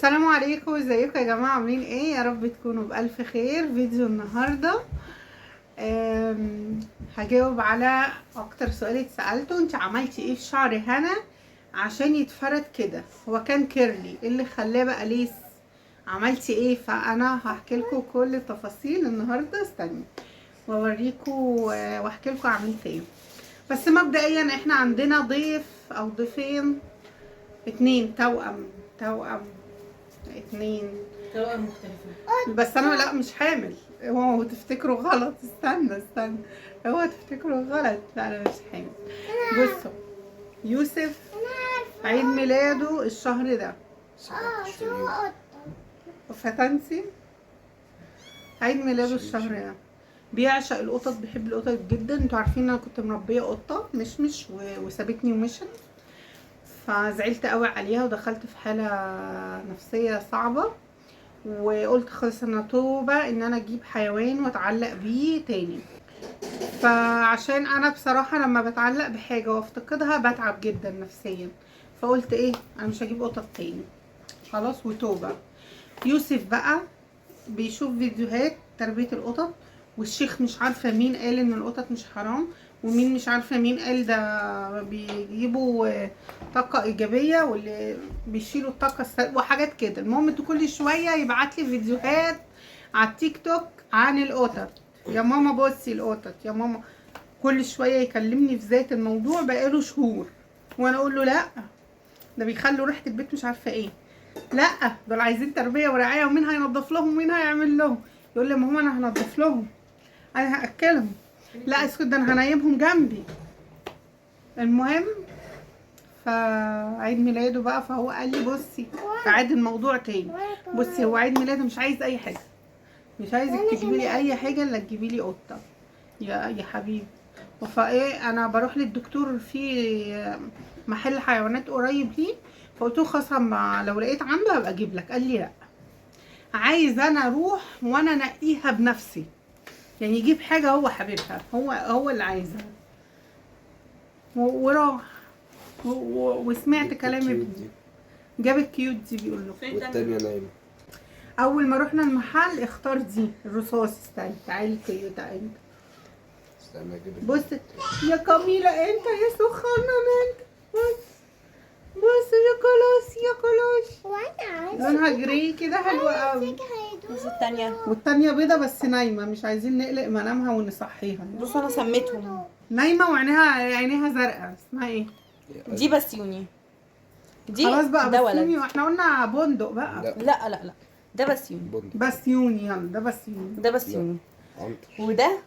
السلام عليكم، ازيكم يا جماعة؟ عاملين ايه؟ يا رب تكونوا بألف خير. فيديو النهاردة هجاوب على اكتر سؤال اتسألته: انت عملتي ايه في شعر هنا عشان يتفرد كده؟ هو كان curly، ايه اللي خلاه بقى lisse؟ عملتي ايه؟ فانا هحكي لكم كل التفاصيل النهارده، استني واوريكم واحكي لكم عملت ايه. بس مبدئيا احنا عندنا ضيف او ضيفين، اتنين توأم، توأم اتنين توأم مختلفين. بس انا لا مش حامل، هو تفتكروا غلط، استنى استنى، هو تفتكروا غلط، لا انا مش حامل. بصوا، يوسف عيد ميلاده الشهر ده، فتنسي عيد ميلاده الشهر ده. بيعشق القطط، بيحب القطط جدا. انتوا عارفين ان انا كنت مربيه قطة مشمش وسابتني ومشت، فزعلت قوي عليها ودخلت في حاله نفسية صعبة، وقلت خلاص انا توبه ان انا اجيب حيوان واتعلق بيه تاني. فعشان انا بصراحة لما بتعلق بحاجة وافتقدها بتعب جدا نفسيا، فقلت ايه، انا مش هجيب قطط تاني خلاص وتوبه. يوسف بقى بيشوف فيديوهات تربيه القطط، والشيخ مش عارفه مين قال ان القطط مش حرام، ومين مش عارفه مين قال ده بيجيبوا طاقة ايجابية واللي بيشيلوا الطاقة السلبية وحاجات كده. المهم انتوا كل شوية يبعت لي فيديوهات على التيك توك عن القطط، يا ماما بصي القطط يا ماما، كل شوية يكلمني في ذات الموضوع بقاله شهور، وانا اقول له لا ده بيخلوا ريحه البيت مش عارفه ايه، لا دول عايزين تربيه ورعاية، ومين هينظف لهم ومين هيعمل لهم؟ يقول لي ماما انا هنظف لهم، انا هاكلهم، لا اسكت ده انا هنيمهم جنبي. المهم فعيد ميلاده بقى، فهو قال لي بصي، فعاد الموضوع تاني، بصي هو عيد ميلاده مش عايز اي حاجة، مش عايزك تجيبي لي اي حاجة الا تجيبي لي قطة يا حبيبي. فايه، انا بروح للدكتور في محل حيوانات قريب ليه، فقلت له خلاص اما لو لقيت عنده هبقى اجيب لك. قال لي لا، عايز انا اروح وانا انقيها بنفسي، يعني يجيب حاجة هو حبيبها، هو اللي عايزها. وراح وسمعت جبت كلام ال cute ابني. دي. جاب ال cute دي، بيقول له. والتانية نايمة. اول ما رحنا المحل اختار دي الرصاص. استنى تعالي cute انت، استنى اجيب بص يا كميلة انت يا سخنة انت، بص بص يا كلاس يا كلاس، وانا عايزه لونها gray كده حلوة قوي. بص التانية، والتانية بيضة بس نايمة، مش عايزين نقلق منامها ونصحيها. بص انا سميتهم نايمة وعينيها عينيها زرقاء، اسمها ايه؟ دي بسيوني، دي خلاص بقى ده بسيوني، ولد. واحنا قلنا بندق بقى. لا لا لا لا، ده بسيوني، بندق. بسيوني، يلا ده بسيوني، ده بسيوني، عنتر. وده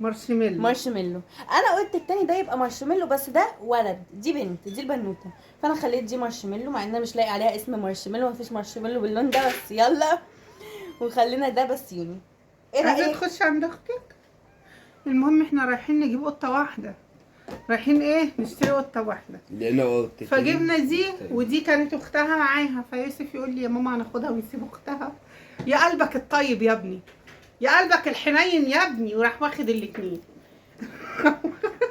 مارشميلو. مارشميلو. انا قلت التاني ده يبقى مارشميلو، بس ده ولد، دي بنت، دي البنوته، فانا خليت دي مارشميلو، مع ان انا مش لاقي عليها اسم مارشميلو، مفيش مارشميلو باللون ده، بس يلا وخلينا ده بسيوني. ايه عايزه رايك؟ تخش عند اختك؟ المهم احنا رايحين نجيب قطة واحدة، رايحين ايه نشتري قطة واحدة، لقينا قطتين. فجبنا دي ودي كانت اختها معاها. فيوسف يقول لي يا ماما هناخدها ونسيب اختها. يا قلبك الطيب يا ابني، يا قلبك الحنين يا ابني، وراح واخد الاتنين.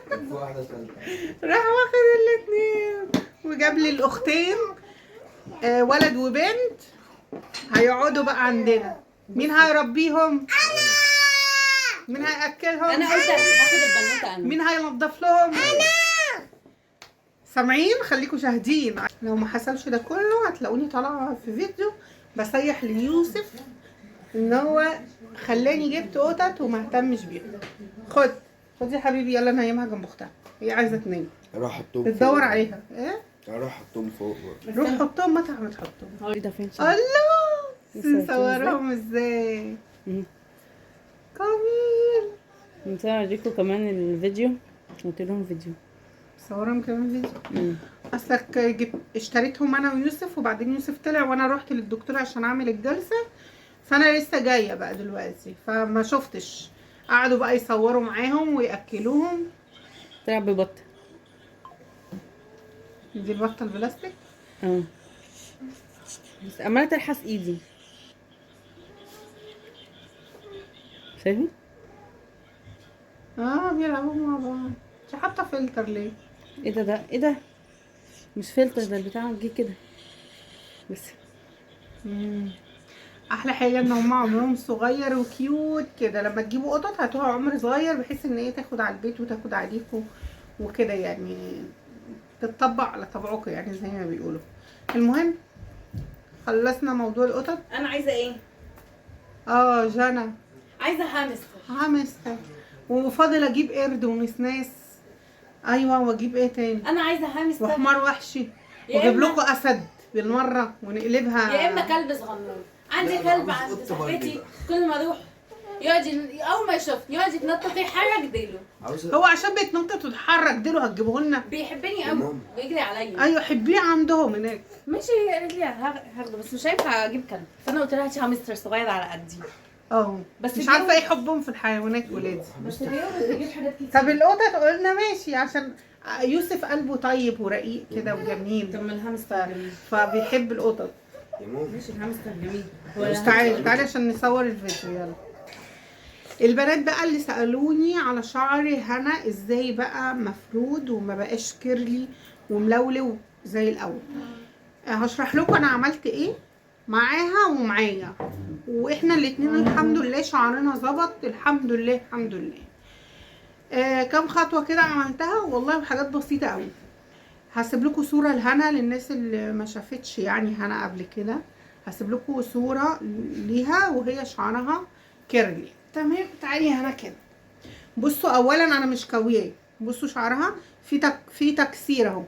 في واحدة تالتة. راح واخد الاتنين وجاب لي الاختين، ولد وبنت، هيقعدوا بقى عندنا. مين هيربيهم؟ مين هياكلهم؟ انا قلت هاخد البنوته انا. مين هينضف لهم؟ انا. سامعين؟ خليكم شاهدين. لو ما حصلش ده كله هتلاقوني طالعه في فيديو بسيح ليوسف ان هو خلاني جبت قطط وما اهتمش بيها. خد خد يا حبيبي، يلا نايمها جنب اختها، هي عايزه تنام، اروح احطهم فوق. بتدور عليها. ايه؟ اروح احطهم فوق بقى. روح حطهم مطرح ما تحطهم. هو ده فين؟ الله، نصورتهم نصورهم ازاي؟ مم. جميل. نسيت اوريكم كمان الفيديو، قلت لهم فيديو. صورهم كمان فيديو. اصلك جبت اشتريتهم انا ويوسف، وبعدين يوسف طلع وانا رحت للدكتور عشان اعمل الجلسة، فانا لسه جاية بقى دلوقتي فما شفتش. قعدوا بقى يصوروا معاهم وياكلوهم. طلع ببطه. دي البطة البلاستيك. بس عماله تلحس ايدي، شايفين؟ بيلعبوا مع بعض. مش حاطه فلتر ليه؟ ايه ده؟ ده ايه ده؟ مش فلتر ده، البتاع جه كده بس. احلى حاجة ان هم عمرهم صغير و cute كده. لما تجيبوا قطط هاتوها عمر صغير، بحيث ان هي تاخد على البيت وتاخد عليكم وكده، يعني تتطبع على طبعكم يعني زي ما بيقولوا. المهم خلصنا موضوع القطط. انا عايزه ايه؟ جنى عايزه هامستر. هامستر، وفاضل اجيب قرد ونسناس. ايوه، واجيب ايه تاني؟ انا عايزه هامستر وحمار وحشي، يا واجيب إما- لكم اسد بالمرة ونقلبها. يا اما كلب صغنون. عندي لا، أنا كلب عاوز عند قطة برضه صاحبتي، بقى. كل ما اروح يقعد اول ما يشوفني يقعد يتنطط يحرك ديله. عاوز هو عشان بيتنطط ويتحرك ديله هتجيبه لنا؟ بيحبني يا قوي، ماما. بيجري عليا. ايوه حبيه عندهم هناك. ماشي، هي قالت لي هاخده بس مش هينفع اجيب كلب، فانا قلت لها هاتي هامستر صغير على قدي. بس بس مش عارفه ايه حبهم في الحيوانات ولادي. بس بيقعد بيجيب حاجات كتير. طب القطط قلنا ماشي، عشان يوسف قلبه طيب ورقيق كده وجميل. طب ما الهامستر جميل. فبيحب القطط. يا ماما. ماشي الهامستر جميل. تعالي تعالي عشان نصور الفيديو. يلا البنات بقى اللي سألوني على شعر هنا ازاي بقى مفرود وما بقاش curly وملولو زي الاول. هشرح لكم انا عملت ايه معاها ومعايا، واحنا الاتنين الحمد لله شعرنا ظبط الحمد لله الحمد لله. كام خطوة كده عملتها والله، وحاجات بسيطة قوي. هسيب لكم صورة لهنا للناس اللي ما شافتش يعني هنا قبل كده، هسيب لكم صورة ليها وهي شعرها curly. تمام، تعالي هنا كده. بصوا اولا انا مش كوياه، بصوا شعرها في تكسير اهو،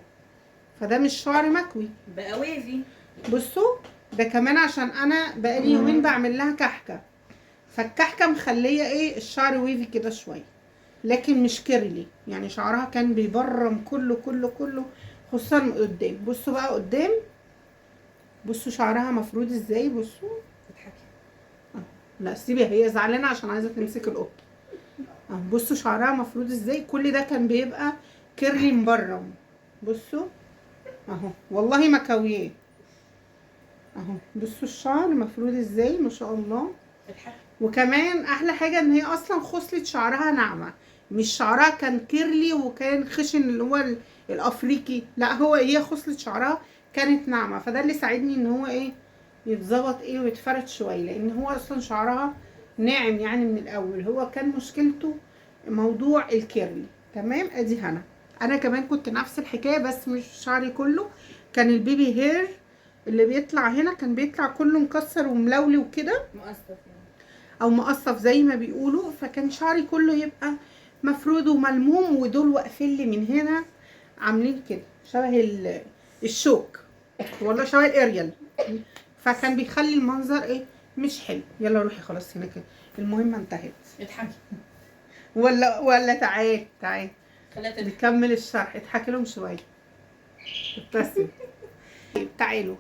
فده مش شعر مكوي، بقى wavy. بصوا ده كمان عشان انا بقالي يومين بعمل لها كحكه، فالكحكه مخليه ايه الشعر wavy كده شوية، لكن مش curly. يعني شعرها كان بيبرم كله كله كله، خصوصا من قدام. بصوا بقى قدام، بصوا شعرها مفرود ازاي. بصوا اضحكي. لا سيبيها، هي زعلانة عشان عايزه تمسك القطة. بصوا شعرها مفرود ازاي، كل ده كان بيبقى curly مبرم. بصوا اهو، والله ما كوياه اهو. بصوا الشعر مفرود ازاي ما شاء الله. اضحكي. وكمان احلى حاجة ان هي اصلا خصلة شعرها ناعمة، مش شعرها كان curly وكان خشن اللي هو الافريقي، لا هو هي خصلة شعرها كانت ناعمة، فده اللي ساعدني ان هو ايه يتظبط ايه ويتفرد شوية، لان هو اصلا شعرها ناعم يعني من الاول. هو كان مشكلته موضوع ال curly. تمام، ادي هنا. انا كمان كنت نفس الحكاية، بس مش شعري كله، كان ال baby hair اللي بيطلع هنا كان بيطلع كله مكسر وملولي وكده، مقصف يعني، او مقصف زي ما بيقولوا، فكان شعري كله يبقى مفرود وملموم، ودول واقفين لي من هنا عاملين كده شبه الشوك، والله شبه الاريال، فكان بيخلي المنظر ايه مش حلو. يلا روحي خلاص هناك المهمة انتهت. اضحكي. ولا تعالي تعالي خليها تضحك. نكمل الشرح. اضحكي لهم شوية، ابتسم. تعالوا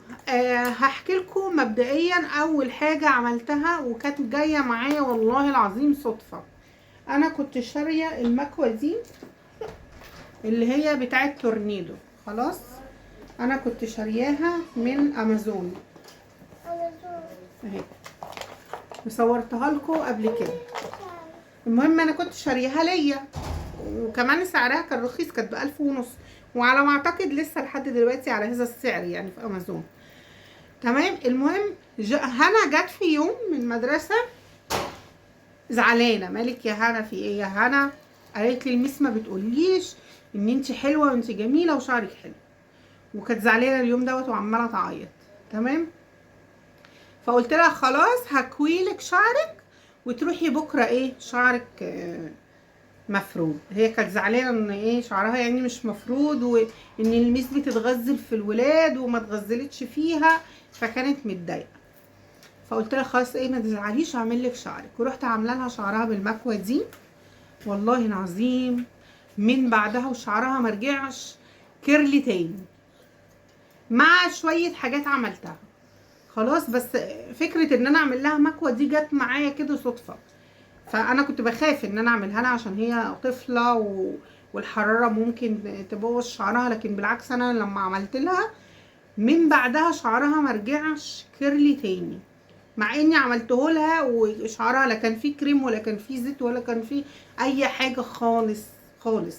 هحكي لكم مبدئيا اول حاجة عملتها وكانت جاية معايا والله العظيم صدفة. انا كنت شاريه المكوه دي اللي هي بتاعه تورنيدو، خلاص انا كنت شارياها من امازون اهي، وصورتها لكم قبل كده. المهم انا كنت شارياها ليا، وكمان سعرها كان رخيص، كانت ب1500، وعلى ما اعتقد لسه لحد دلوقتي على هذا السعر يعني في امازون. تمام. المهم هنا جت في يوم من المدرسة زعلانة، مالك يا هنا، في ايه يا هنا؟ قالت لي الميس ما بتقوليش ان انت حلوة وانت جميلة وشعرك حلو، وكانت زعلانة اليوم دوت وعماله تعيط. تمام. فقلت لها خلاص هكويلك شعرك وتروحي بكره ايه شعرك مفرود. هي كانت زعلانة ان ايه شعرها يعني مش مفرود، وان الميس بتتغزل في الولاد وما اتغزلتش فيها، فكانت متضايقة. فقلت لها خلاص ايه ما تزعليش هعمل لك شعرك، ورحت عامله لها شعرها بالمكوه دي، والله العظيم من بعدها وشعرها ما رجعش curly تاني، مع شوية حاجات عملتها خلاص. بس فكرة ان انا اعمل لها مكوة دي جت معايا كده صدفة، فانا كنت بخاف ان انا اعملها لها عشان هي طفله والحرارة ممكن تبوظ شعرها، لكن بالعكس انا لما عملت لها من بعدها شعرها ما رجعش curly تاني، مع اني عملته لها وشعرها لا كان فيه كريم ولا كان فيه زيت ولا كان فيه اي حاجة خالص خالص.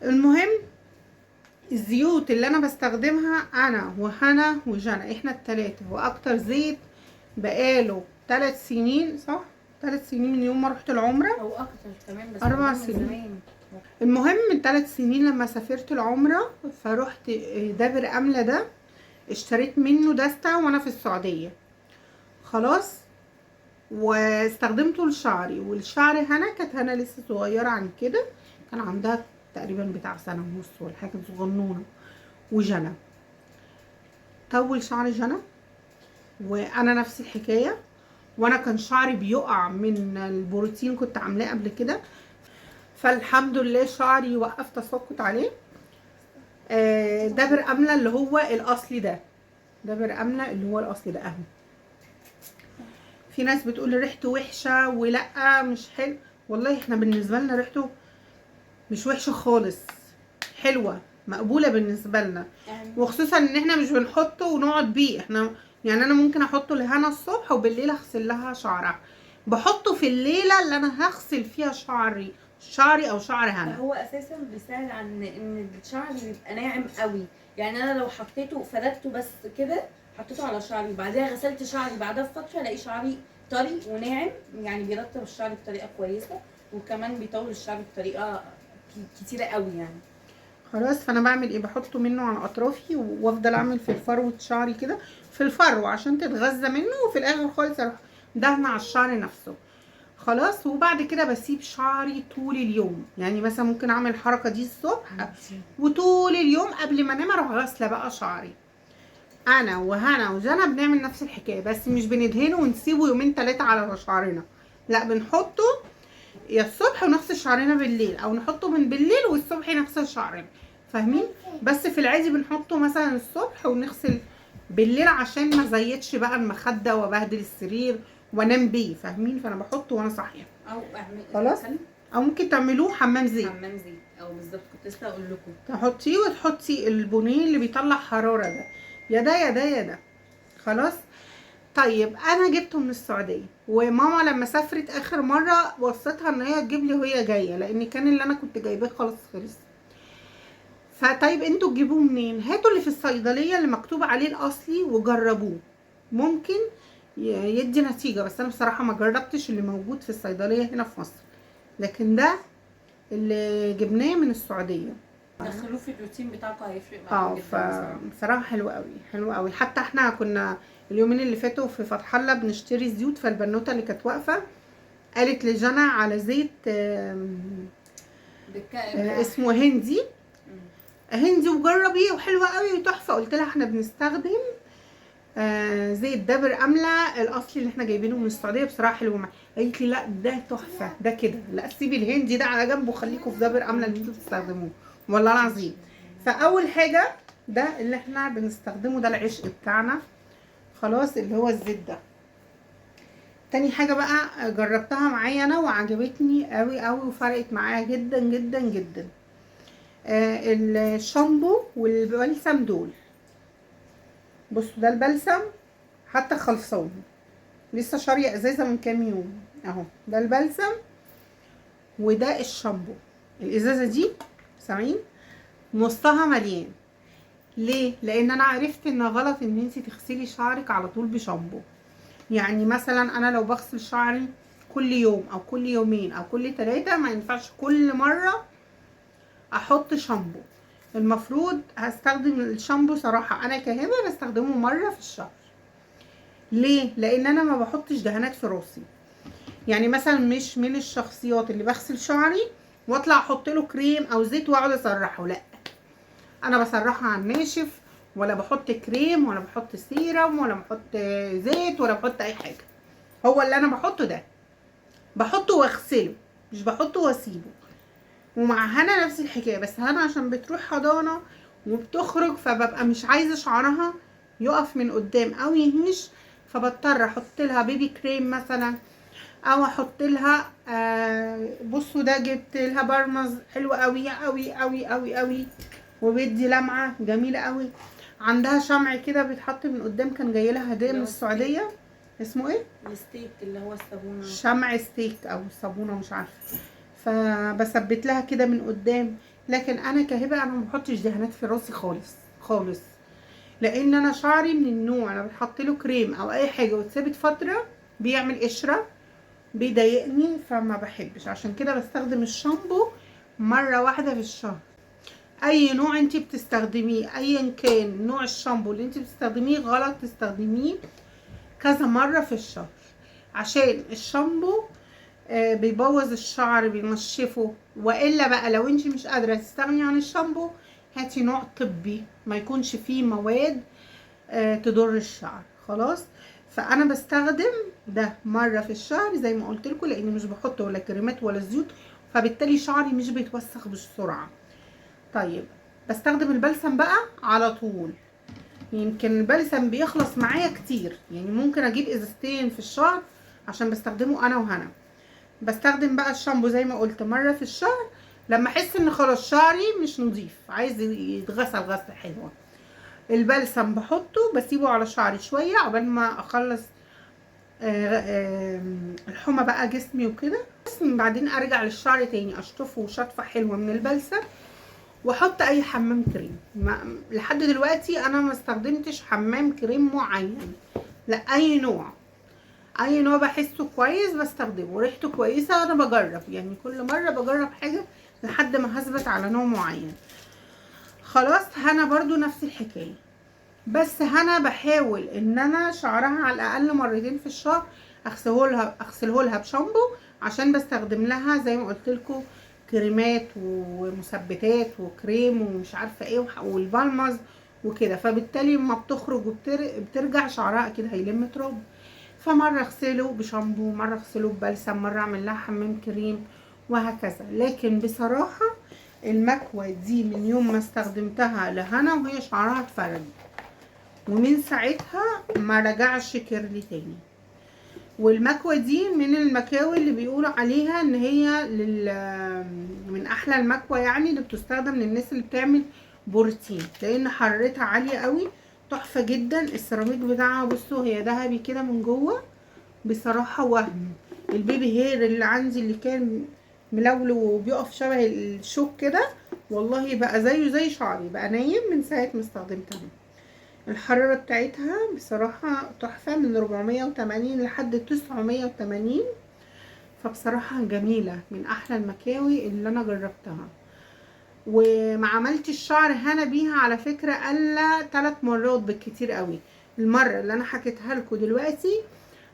المهم الزيوت اللي انا بستخدمها انا وهنا وجنى، احنا التلاتة، واكتر زيت بقاله 3 سنين، صح؟ 3 سنين من يوم ما رحت العمرة، او اكتر كمان، بس 4 من سنين. زمان. المهم من 3 سنين لما سافرت العمرة فروحت دابر املة ده، اشتريت منه دستة وانا في السعودية، خلاص، واستخدمته لشعري. والشعر هنا كانت هنا لسه صغيرة عن كده، كان عندها تقريبا بتاع 1.5 سنة ولا حاجة، صغنونة. وجنى طول شعر جنى، وانا نفس الحكاية، وانا كان شعري بيقع من البروتين كنت عاملاه قبل كده، فالحمد لله شعري وقف تساقط عليه. دابر املة اللي هو الاصلي ده، دابر املة اللي هو الاصلي ده اهو. في ناس بتقول ريحته وحشة ولا مش حلو، والله احنا بالنسبة لنا ريحته مش وحشة خالص، حلوة مقبولة بالنسبة لنا، وخصوصا ان احنا مش بنحطه ونقعد بيه. احنا يعني انا ممكن احطه لهنا الصبح وبالليل اغسل لها شعرها، بحطه في الليلة اللي انا هغسل فيها شعري او شعر هنا. هو اساسا بيساعد عن ان الشعر بيبقى ناعم قوي، يعني انا لو حطيته فردته بس كده، حطيته على شعري وبعدها غسلت شعري بعدها بفترة، الاقي شعري طري وناعم، يعني بيرطب الشعر بطريقة كويسة، وكمان بيطول الشعر بطريقة كتيرة قوي يعني. خلاص، فانا بعمل ايه؟ بحطه منه على اطرافي وافضل اعمل في الفروه شعري كده، في الفرو عشان تتغذى منه، وفي الاخر خالص اروح دهنه على الشعر نفسه. خلاص، وبعد كده بسيب شعري طول اليوم، يعني مثلا ممكن اعمل الحركة دي الصبح وطول اليوم قبل ما انام اروح غاسله بقى شعري. انا وهنا وجنى بنعمل نفس الحكاية، بس مش بندهنه ونسيبه يومين 3 على شعرنا، لا بنحطه يا الصبح ونغسل شعرنا بالليل، او نحطه من بالليل والصبح نغسل شعرنا، فاهمين؟ بس في العادي بنحطه مثلا الصبح ونغسل بالليل عشان ما زيتش بقى المخدة وبهدل السرير وانام بيه، فاهمين؟ فانا بحطه وانا صاحية. او اعمل خلاص؟ او ممكن تعملوه حمام زيت. حمام زيت، او بالظبط كنت لسه اقول لكم تحطيه وتحطي البونيه اللي بيطلع حرارة ده، يا ده يا ده يا ده. خلاص. طيب انا جبته من السعودية، وماما لما سافرت اخر مرة وصيتها ان هي تجيب لي وهي جاية، لان كان اللي انا كنت جايباه خلاص خلص. فطيب انتوا تجيبوه منين؟ هاتوا اللي في الصيدلية اللي مكتوب عليه الاصلي وجربوه، ممكن يدي نتيجة. بس انا بصراحة ما جربتش اللي موجود في الصيدلية هنا في مصر، لكن ده اللي جبناه من السعودية. دخلوه في الروتين بتاعكم هيفرق معاكم جدا. فبصراحة حلو قوي، حلو قوي. حتى احنا كنا اليومين اللي فاتوا في فتح الله بنشتري زيوت، فالبنوته اللي كانت واقفة قالت لجنى على زيت اسمه هندي، هندي وجربيه وحلوه قوي وتحفه. قلت لها احنا بنستخدم زيت دابر امله الاصلي اللي احنا جايبينه من السعودية، بصراحة حلو معايا. قالت لي لا ده تحفة ده كده، لا سيبي الهندي ده على جنب وخليكم في دابر امله اللي انتوا بتستخدموه، والله العظيم. فاول حاجة ده اللي احنا بنستخدمه، ده العشق بتاعنا خلاص، اللي هو الزيت ده. تاني حاجة بقى جربتها معايا انا وعجبتني قوي قوي وفرقت معايا جدا جدا جدا، الشامبو والبلسم دول. بصوا ده البلسم حتى خلصان، لسه شاريه ازازة من كام يوم اهو. ده البلسم وده الشامبو. الازازه دي سامعين نصها مليان. ليه؟ لان انا عرفت ان غلط ان انتي تغسلي شعرك على طول بشامبو. يعني مثلا انا لو بغسل شعري كل يوم او كل يومين او كل 3، ما ينفعش كل مرة احط شامبو. المفروض هستخدم الشامبو، صراحة انا كهبه بستخدمه مرة في الشهر. ليه؟ لان انا ما بحطش دهانات في راسي. يعني مثلا مش من الشخصيات اللي بغسل شعري واطلع احط له كريم او زيت واقعد اسرحه، لا انا بسرحه على الناشف، ولا بحط كريم ولا بحط سيرم ولا بحط زيت ولا بحط اي حاجة. هو اللي انا بحطه ده بحطه واغسله، مش بحطه واسيبه. ومع هنا نفس الحكاية، بس هنا عشان بتروح حضانة وبتخرج فببقى مش عايزه شعرها يقف من قدام او يهيش، فبضطر احط لها بيبي كريم مثلا، او احط لها بصوا ده جبت لها برمز حلو قوي قوي قوي قوي قوي وبيدي لمعة جميلة قوي. عندها شمع كده بيتحط من قدام، كان جاي لها هديه من السعودية، اسمه ايه؟ ال stick اللي هو الصابونه، شمع stick او صابونه مش عارفه. فبثبت لها كده من قدام. لكن انا كهبه انا ما بحطش دهانات في راسي خالص خالص، لان انا شعري من النوع انا بحط له كريم او اي حاجة وتثبت فترة بيعمل قشرة بيضايقني، فما بحبش. عشان كده بستخدم الشامبو مرة واحدة في الشهر. اي نوع انت بتستخدميه، ايا كان نوع الشامبو اللي انت بتستخدميه، غلط تستخدميه كذا مرة في الشهر، عشان الشامبو بيبوظ الشعر، بينشفه. والا بقى لو انت مش قادرة تستغني عن الشامبو، هاتي نوع طبي ما يكونش فيه مواد تضر الشعر. خلاص، فانا بستخدم ده مرة في الشهر زي ما قلت لكم، لاني مش بحط ولا كريمات ولا زيوت، فبالتالي شعري مش بيتوسخ بسرعة. طيب بستخدم البلسم بقى على طول. يمكن البلسم بيخلص معايا كتير، يعني ممكن اجيب ازازتين في الشهر عشان بستخدمه انا وهنا. بستخدم بقى الشامبو زي ما قلت مرة في الشهر، لما احس ان خلاص شعري مش نظيف عايز يتغسل غسله حلوة. البلسم بحطه بسيبه على شعري شوية عقبال ما اخلص الحمى بقى جسمي وكده، بس بعدين ارجع للشعر تاني اشطفه شطفه حلوة من البلسم، واحط اي حمام كريم. لحد دلوقتي انا ما استخدمتش حمام كريم معين، لا اي نوع، اي نوع بحسه كويس بستخدمه، ريحته كويسة انا بجرب، يعني كل مرة بجرب حاجة لحد ما هثبت على نوع معين. خلاص، هنا برضو نفس الحكاية، بس هنا بحاول ان انا شعرها على الاقل مرتين في الشهر اغسله لها بشامبو، عشان بستخدم لها زي ما قلت لكم كريمات ومثبتات وكريم ومش عارفه ايه والبالمز وكده، فبالتالي ما بتخرج وبترجع شعرها اكيد هيلم تراب. فمره اغسله بشامبو، مرة اغسله ببلسم، مرة اعمل لها حمام كريم وهكذا. لكن بصراحة المكوه دي من يوم ما استخدمتها لهنا وهي شعرها اتفرد، ومن ساعتها ما رجعش curly تاني. والمكوة دي من المكاوي اللي بيقولوا عليها ان هي من احلى المكوة، يعني اللي بتستخدم للناس اللي بتعمل بروتين، لان حرارتها عالية قوي، تحفة جدا. السيراميك بتاعها بصوا هي ذهبي كده من جوه، بصراحة وهم. ال baby hair اللي عندي اللي كان ملولو وبيقف شبه الشوك كده، والله بقى زيه زي شعري، بقى نايم من ساعة ما استخدمتها. الحرارة بتاعتها بصراحة تحفة، من 480 لحد 980، فبصراحة جميلة، من أحلى المكاوي اللي أنا جربتها. وما عملتش الشعر هنا بيها على فكرة إلا 3 مرات بالكتير قوي. المرة اللي أنا حكيتها لكم دلوقتي،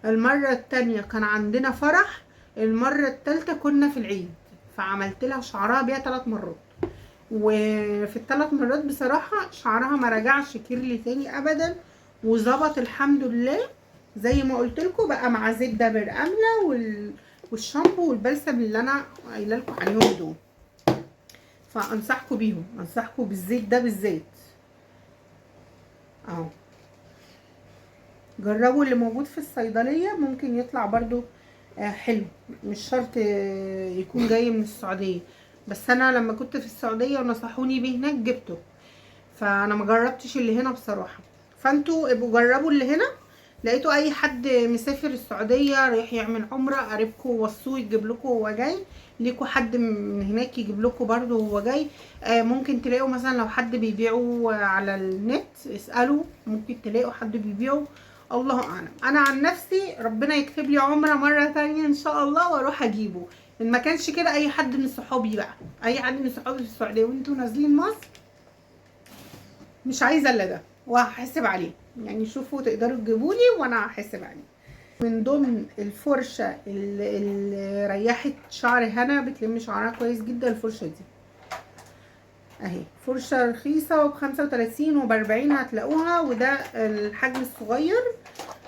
المرة التانية كان عندنا فرح، المرة التالتة كنا في العيد، فعملت لها شعرها بيها 3 مرات. وفي ال3 مرات بصراحة شعرها ما رجعش curly تاني ابدا، وظبط الحمد لله زي ما قلت لكم بقى، مع زبدة بالأملة والشامبو والبلسم اللي انا قايله لكم عليهم دول. فانصحكم بيهم، انصحكم بالزيت ده بالذات اهو، جربوا اللي موجود في الصيدلية، ممكن يطلع برضو حلو، مش شرط يكون جاي من السعودية، بس انا لما كنت في السعودية ونصحوني بيه هناك جبته، فانا ما جربتش اللي هنا بصراحة. فانتوا ابقوا جربوا اللي هنا، لقيتوا اي حد مسافر السعودية رايح يعمل عمرة، قريبكم وصوه يجيب لكم وهو جاي، ليكوا حد من هناك يجيب لكم برضو وهو جاي. ممكن تلاقوا مثلا لو حد بيبيعه على النت اسألوا، ممكن تلاقوا حد بيبيعه، الله اعلم. انا عن نفسي ربنا يكتب لي عمرة مرة تانية ان شاء الله واروح اجيبه، ان ما كانش كده اي حد من صحابي بقى، اي حد من صحابي في السعودية وانتوا نازلين مصر، مش عايزه الا ده وهحاسب عليه، يعني شوفوا تقدروا تجيبولي وانا هحاسب عليه. من ضمن الفرشة اللي ريحت شعر هنا، بتلم شعرها كويس جدا الفرشة دي اهي، فرشه رخيصة وب35 وب40 هتلاقوها، وده الحجم الصغير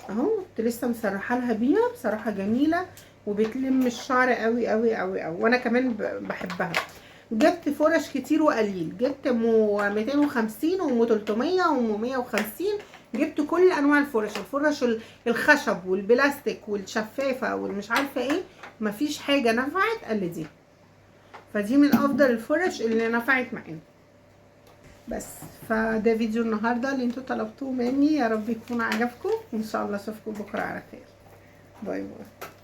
اهو، كنت لسه مسرحه لها بيها، بصراحة جميلة وبتلم الشعر قوي قوي قوي قوي، وانا كمان بحبها. جبت فرش كتير وقليل، جبت 250 وم 300 وم 150، جبت كل انواع الفرش، الفرش الخشب والبلاستيك والشفافه والمش عارفه ايه، مفيش حاجة نفعت الا دي، فدي من افضل الفرش اللي نفعت معانا. بس فده فيديو النهارده اللي انتوا طلبتوه مني، يا رب يكون عجبكم، وان شاء الله اشوفكم بكره على خير. bye bye.